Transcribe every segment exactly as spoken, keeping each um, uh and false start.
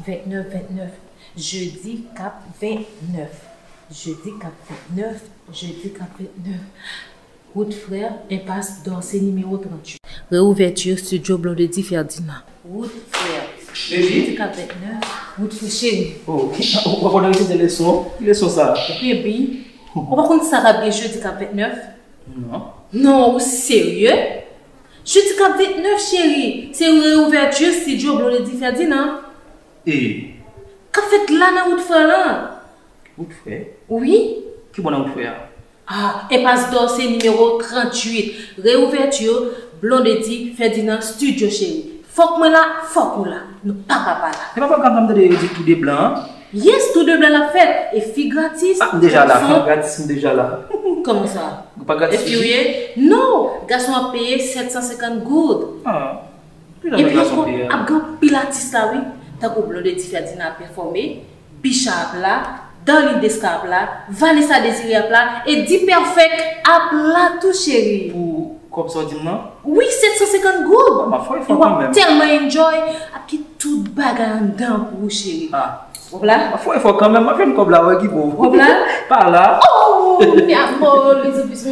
Ventnèf, ventnèf. Jedi k ap ventnèf. Jedi k ap ventnèf. Jedi k ap ventnèf. Wout Frè, enpas Dòse nimewo tranntuit. Reouvèti Studio Blondedy Ferdinand. Wout Frè. Jedi k ap ventnèf. Wout Frè cheri. Oh, w ap repete leson? Ki leson sa? Epi, ou pa konn sa k ap gen jedi k ap ventnèf? Non. Non, ou serye? Jedi k ap ventnèf, cheri, se reouvèti Studio Blondedy Ferdinand. E? K ap fèt la nan Wout Frè lan. Wout Frè? Wi. Ki bò nan Wout Frè a? Ah, enpas Dòse nimewo tranntuit. Reouvèti Blondedy Ferdinand Studio, cheri. Fòk mwen la, fòk ou la. Nou pa ka pa la. Se pa pwogram sa m tande yo di tou de blan an? Yes, tou de blan l ap fèt. E fi gratis, gason. Ah, m deja la, fanm gratis, m deja la. Kòman sa? Ou pa gratis? Epi ou ye? Non, gason ap peye sèt san senkant goud. Ah. Epi ankò, ap gen anpil atis la, wi. Tankou Blondedy Ferdinand ap pèfòme, Bicha ap la, Darline Desca ap la, Vanessa Désiré ap la, e D-Perfect ap la tou, cheri. Pou kòb sa w di m nan? Wi, sèt san senkant goud. M ap fè efò kanmenm. E w ap tèlman enjoy, ap gen tout bagay anndan pou ou, cheri. Ah. W ap la? M ap fè efò kanmenm, m ap jwenn kòb la, wè ki bon. W ap la? Pa la. Oh, mi amor, les opus.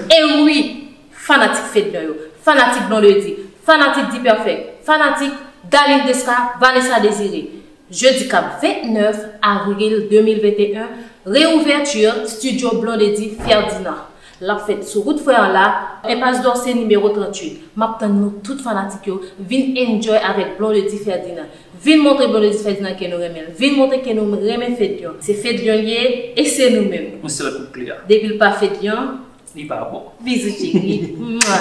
E wi, fanatik Fedlion yo, fanatik Blondedy, fanatik D-Perfect, fanatik Darline Desca, Vanessa Désiré. Jedi k ap ventnèf avril de mil venteyen, reouvèti Studio Blondedy Ferdinand. L ap fèt sou Wout Frè an la, enpas Dòse nimewo tranntuit. M ap tann nou tout fanatik yo, vin enjoy avèk Blondedy Ferdinand. Vin montre Blondedy Ferdinand ke nou renmen l. Vin montre ke nou renmen Fedlion. Se Fedlion l ye e se nou menm. Yon sèl kout kle a. Depi l pa Fedlion, li pa bon. Bizou cheri. Mwa.